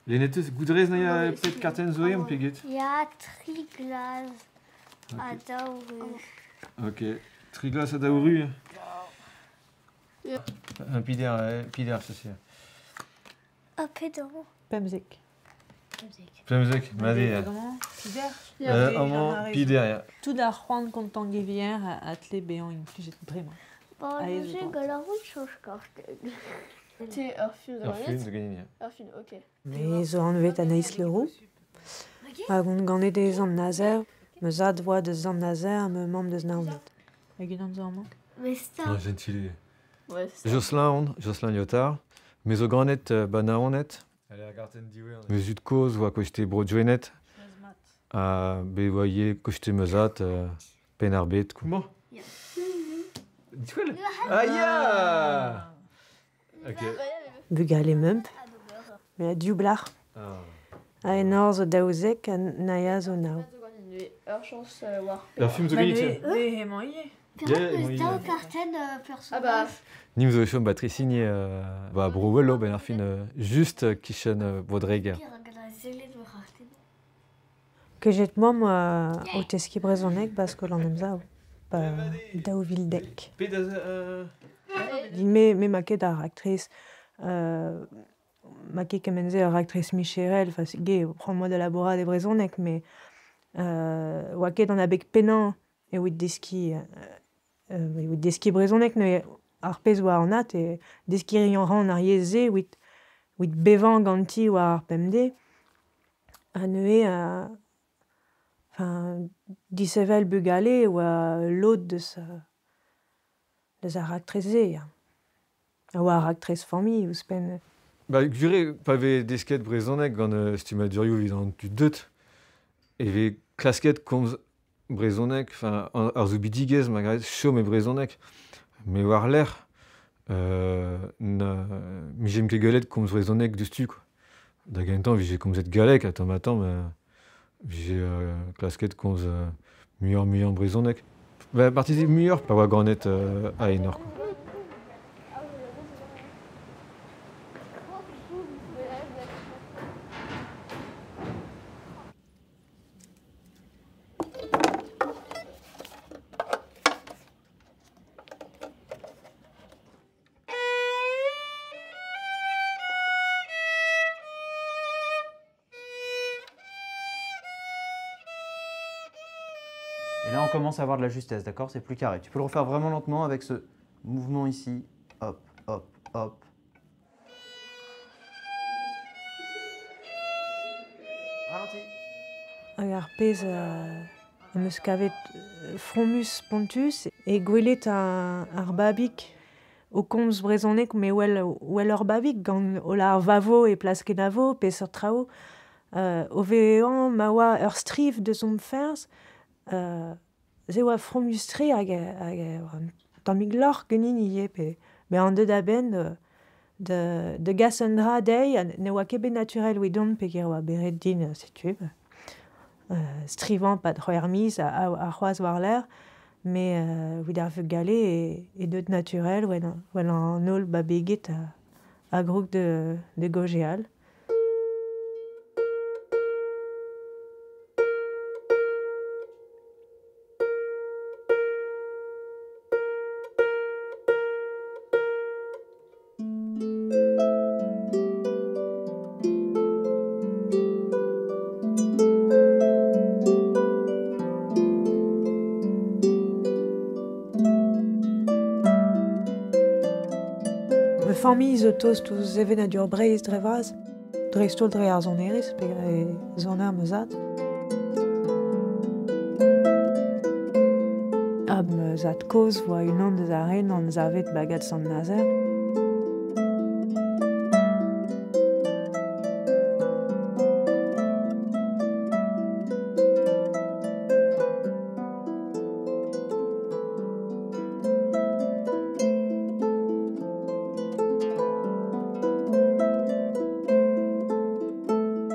Lennet eus goudrez na pet kartenn zo eo, pe get? Ya, tri glas ha daou ru. Ok, tri glas ha daou ru. Un pider, pider, ceci. Ha pedañ? 15. 15, mat eo. Pider? Amañ, pider, ya. Tout ar c'hoant kontañ gevier a tle bezañ implijet bremañ. Bon, Aes neuze eo. gant ar rout soñj kartenn. Te ur film Ur film zo ganin, ya. Ur film, ok. Me zo anvet Anaïs Leroux. Hag on ganet e Sant-Nazer. Ma zad oa deus Sant-Nazer ha ma mamm deus Naoned. Hag unan zo amañ? Mais ça. Non, gentil. Ouais, c'est ça. Jocelyn on, Jocelyn Lyotard. Me zo ganet ba Naoned. Me zud-kozh oa koste Bro-Gwened. Ha bet oa ivez koste ma zad Penn-ar-Bed. Quoi. Ya. Diskwel Ah ya Ok. Bugale meump. Me a div blac'h. Ah. Ha enor zo 12 ha Naya zo nav. Ur chañs war. Ur film zo ganit Ba neuze emañ ivez. Perak Yeah, eus emañ daou ivez. kartenn Ah bah, personnaj? Nim zo chom ba Tresigne ba Bro-Wello ben ar fin just kichen Bro-Dreger. Perak gant ar sellet war kartenn? Kejet mamm o teskiñ brezhoneg ba skol an Emsav. Ba 2010. Pet a... Me, me ma ket ar raktres ma ket kement-se ar raktres micherel, enfin, ge, prend-moi da labourat e brezhoneg, mais oa ket an abeg pennañ evit deskiñ evit deskiñ brezhoneg, neuze ar pezh oa anat e deskiñ ran ar yezh-se evit evit bevañ ganti war ar pemdez. Ha neuze enfin, disevel bugale oa lod deus deus ar raktres-se, ya. A oa ar raktres familh ouzhpenn. Ba, gwir pa vez desket brezhoneg gant stummadurioù evit an tud deut, e vez klasket komz brezhoneg, enfin, ar soubidigezh ma graet chom e brezhoneg. Me war-lerc'h, na mijemp ket gallet komz brezhoneg diouzhtu, quoi. Da gentañ vije komzet galleg, ha tamm-ha-tamm vije klasket komz muioc'h-muiañ brezhoneg. Ba, marteze muioc'h pa oa ganet a-enor, quoi. Et là, on commence à avoir de la justesse, d'accord? C'est plus carré. Tu peux le refaire vraiment lentement avec ce mouvement ici. Hop, hop, hop. Ralenti. Hag ar pezh am eus kavet fromus spontus e gwelet ar babig o komz brezhoneg me wel, wel ur babig gant holl ar vavo e plas kenavo pe seurt traoù. O vezañ ma oa ur striv deus hon ferzh, se oa fromus-tre hag hag un tammig lorc'h ganin ivez pe be an deut a-benn de gas un dra dezhi ha ne oa ket bet naturel evidon peogwir oa bet ret din setu strivañ pad c'hwec'h miz ha c'hoazh war-lerc'h mais evit ar vugale e deut naturel wel an holl babeged a groug de gaozeal. Ma familh zo tost ouzh sevenadur Breizh dre vras, dreist-holl dre ar sonerezh, pe soner ma zad. Ha ma zad-kozh oa unan deus ar re anavezet bagad Sant-Nazer.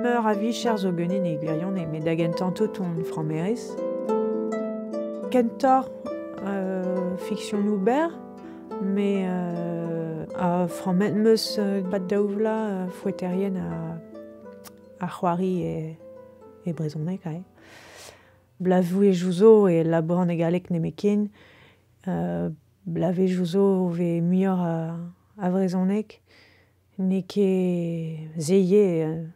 Meur a vicher zo ganin e gwirionez, met da gentañ tout on frammerez. Kentoc'h fiksion ober, mais a frammet 'm eus bat daou vloaz foeterien ar c'hoari e brezhoneg ae. Blavejoù zo e labouran e galleg nemetken, blavejoù zo ve muioc'h a vrezhoneg, n'eo ket se ivez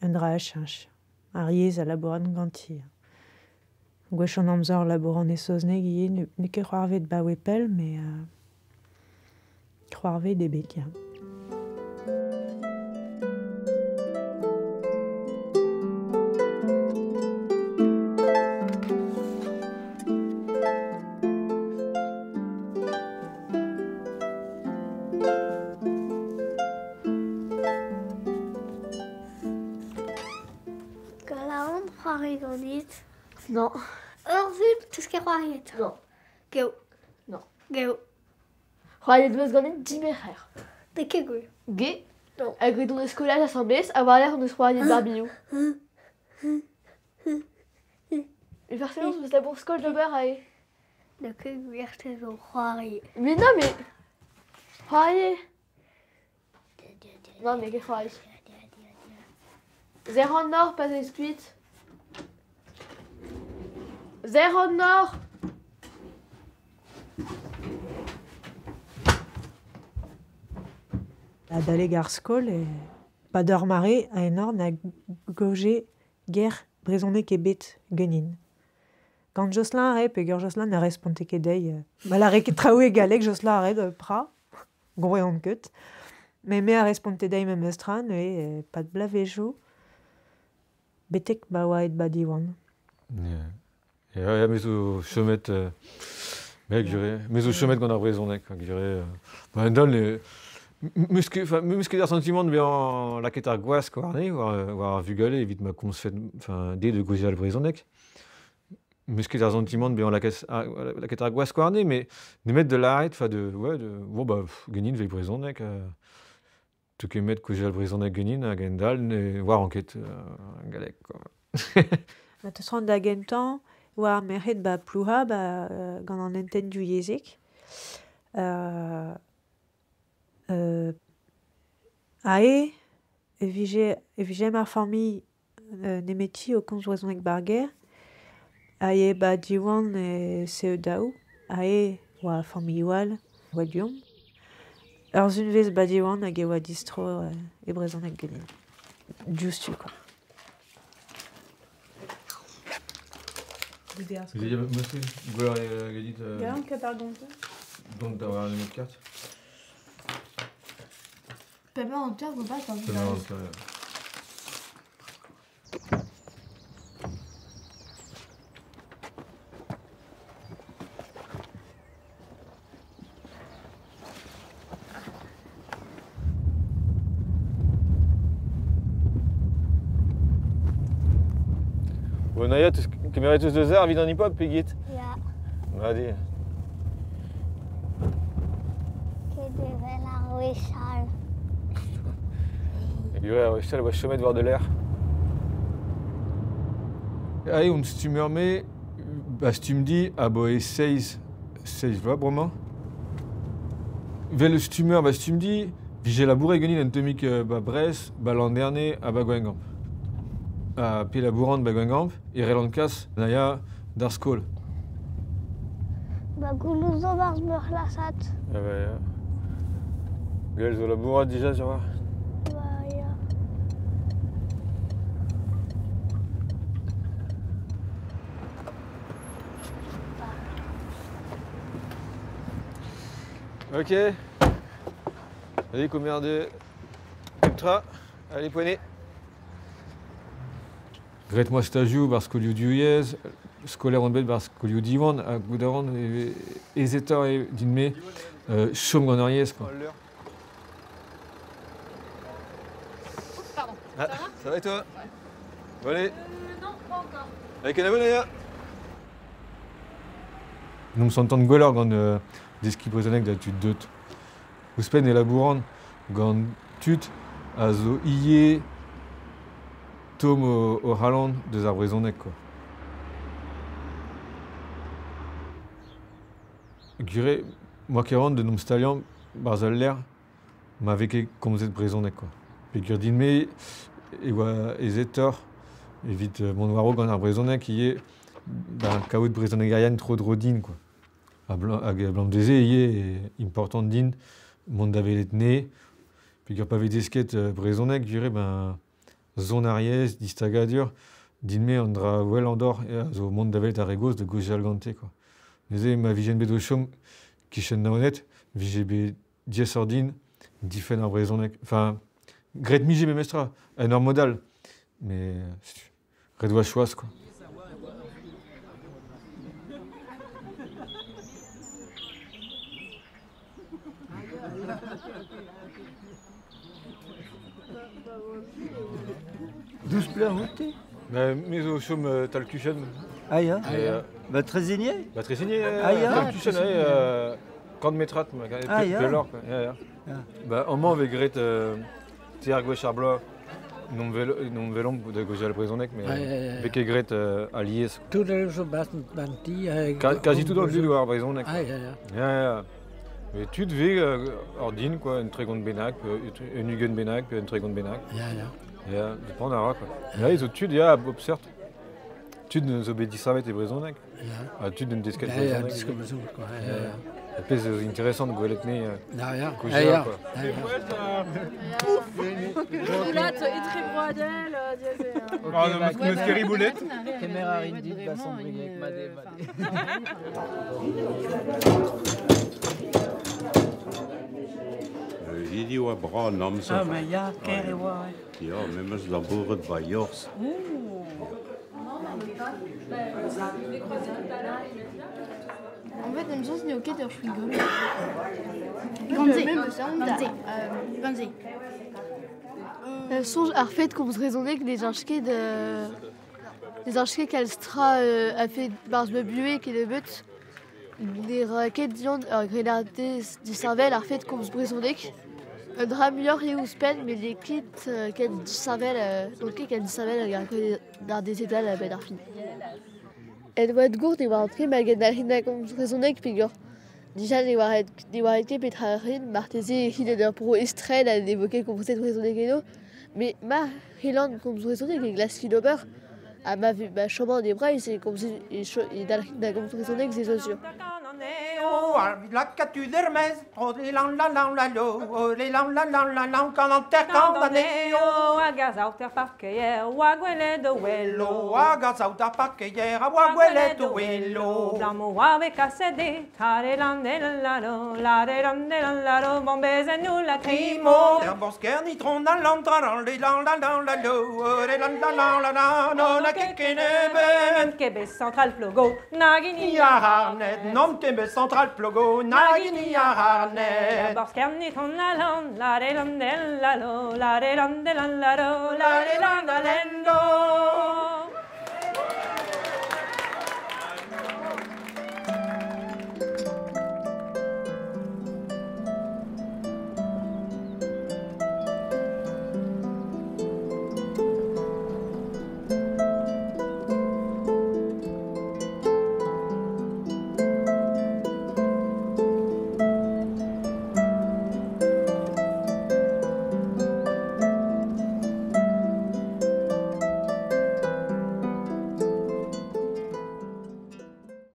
un dra a cheñch. Ar yezh a labouran ganti. Gwech an amzer labouran e saozneg ivez, n'eo ket c'hoarvet baoe pell, met c'hoarvet eo bet, ya. Galaon c'hoari ganit? Non. Ur vul, teus ket c'hoariet? Non. Geo. Non. Geo. C'hoariet 'meus ganin dimerc'her. N'eo ket gwir. Ge. Non. Hag on eus skolaj asambles ha war-lerc'h on eus c'hoariet barbioù. E forcément, on eus labour skol d'ober ae. N'eo ket gwir te zo c'hoari. Mais non, mais... C'hoariet. Non, mais ket c'hoari. Zer an nor, pas ez kuit. Zer an nor. Adaleg ar skol e pa d'ur mare a enor na goje ger brezhoneg ebet ganin. Gant Jocelyn a re, peogwir Jocelyn na responte ket dezhi. Ma lâre ket traoù e galleg, Jocelyn a re pra, gwrion ket. Met me a responte dezhi memes tra, neuze pad blavezioù, betek ba oa aet ba Diwan. Yeah. Ya, me zo chomet... me gure, me zo chomet gant ar brezhoneg, gure... Ba en dal, meus ket ar sentiment bezañ lakaet ar gwask warne, war ar vugale evit ma komzfet, enfin, de gaozeal brezhoneg. Meus ket ar sentiment bezañ lakaet ar gwask warne, mais nemet de lâret, enfin, de, ouais, de, bon, bah, ganin vez brezhoneg, te kemet gaozeal brezhoneg ganin hag en dal, ne war anket galleg, quoi. Ma teus c'hoant da gentañ, war merc'hed ba Plouha, ba gant an hentenn du yezhek. Ae, e vije ar familh nemeti o komz brezhoneg barger, ae ba Diwan e CE daou, ae oa familhoù all, oa Dion. Ur sunvez ba Diwan hag e oa distro e brezhoneg ganin. Diouzhtu, quoi. Donc d'avoir une autre carte. Papa en terre, faut pas t'en faire. Bon, Naya, kemeret eus deus ar evit an hip-hop, pe get? Ya. Allez. Ket evel ar wechall. Ouais, ar wechall oa chomet war de l'air. Ae, on stummer me, ba stumm di a boe seiz vloaz bremañ. Vel stummer ba stumm di, vije laboure ganin un tammig ba Brest, ba Landerne ha ba Gwengamp. A pe labouran ba Gwengamp, e relan kas Naya d'ar skol. Ba gouloù zo barzh meur c'hlasad. Ah ba ya. Gwell zo labourat dija, sur war. Ba ya. Ok. Allez, combien de ultra. Allez, poignée. Gret moi stajioù bar skolioù divyezh, skolaer on bet bar skolioù Diwan, ha goût a ran ezetoc'h eo din-me chom gant ar yezh, quoi. Pardon. Ah, ça va et toi? Ouais. Bon, allez. Non, pas encore. Allez, kenavo, Naya. N'omp santan gwelloc'h gant deskiñ brezhoneg da tud deut. Ouzhpenn e labouran gant tud a zo ivez tomm o c'halon deus ar brezhoneg, quoi. Gure, moa ket ran de n'omp staliañ barzh al lec'h ma vez ket komzet brezhoneg, quoi. Peogwir din-me e oa ezetoc'h evit mont war-raok gant ar brezhoneg ivez, ben, kaout brezhonegerien tro-dro din, quoi. Hag abalamour dezhe ivez eo important din mont da welet 'ne, peogwir pa vez desket brezhoneg, je dirais, ben, son ar yezh, distagadur, din-me an dra wellañ d'oc'h eo a zo mont da welet ar re gozh da gaozeal gante, quoi. Neuze ma vijen bet o chom kichen Naoned, vije bet diaesoc'h din difenn ar brezhoneg. Enfin, graet 'mije memestra, en ur mod all. Mais setu, ret oa choaz, quoi. Douzh pleur out-te? Ben, me zo o chom tal-kuchenn. Ah ya? Et, Ba Tresigné? Ba Tresigné, Ah ya? tal-kuchenn, ouais, kant metrad, ma Ah ya? pelloc'h, quoi. Ya, ya. Ba, amañ vez graet teir gwech ar bloaz. N'omp velomp da gaozeal brezhoneg, mais vez ket graet alies. Tout a zo ban ti. Quasi tout an dud war brezhoneg. Ah, ya, ya. Ya, ya. Mais tud vez ordin, quoi, un tregont bennak, un ugent bennak, pe un tregont bennak. Ya, ya. Ya, depend a ra, quoi. Ya, zo tud, ya, a bep seurt. Tud zo bet disavet e brezhoneg. Ya. Ha tud en desket Ya, ya, brezhoneg. desket brezhoneg, quoi. Ya, ya. Ar pezh zo interesant gwelet ne Ya, ya. kaozeal, Ya, ya. quoi. Ya, ya. Là, etrebroadel, Ah, non, meus ket riboulet. Kemer a rin dit ba Sant-Brieg, made, made. Hidi oa bra an amzer. Ah, ma ya, ker e oa, ouais. Ya, me meus labouret ba Yorz. En fait, em soñj n'eo ket ur chewing-gum. Gant-se. Gant-se. Gant-se. Soñj ar fet komz brezhoneg ne cheñch ket ne cheñch ket kalz tra a-fet barzh ma buhez kennebeut. Ne ra ket dian ur grennardez disheñvel ar fet komz brezhoneg. Un dra muioc'h eo ouzhpenn met n'eo ket ken disheñvel n'on ket ken disheñvel hag ar grennardezed all a-benn ar fin. En oad gour ne oa antre ma genn da komz brezhoneg peogwir dija ne oa ket petra rin marteze hit en ur bro estren ha ne vo ket komzet brezhoneg eno. Mais ma c'hellan komz brezhoneg e glaskin ober ha ma ma choman e Breizh e komzin e dalc'hin da gomz brezhoneg se zo sur. Hag ar saout er parkeier, oa gwelet o welo. Hag ar saout ar parkeier, a oa gwelet o welo. Blam oa bet kaset de, ta-de-lan de-lan-la-lo, la-de-lan de-lan-la-lo, bombezen nou la krimo. Er borsker nitron al lan tra lan lan lan lan la lo, de lan lan lan lan lan, no na ket keneben. Kebe central plogo, nag hini ar arnet, nom tebe central plogo, nag hini ar arnet. Borsker nitron al lan, la-de-lan de-lan-la-lo, la-de-lan de-lan-la-lo, la-de-lan de-lan-lo.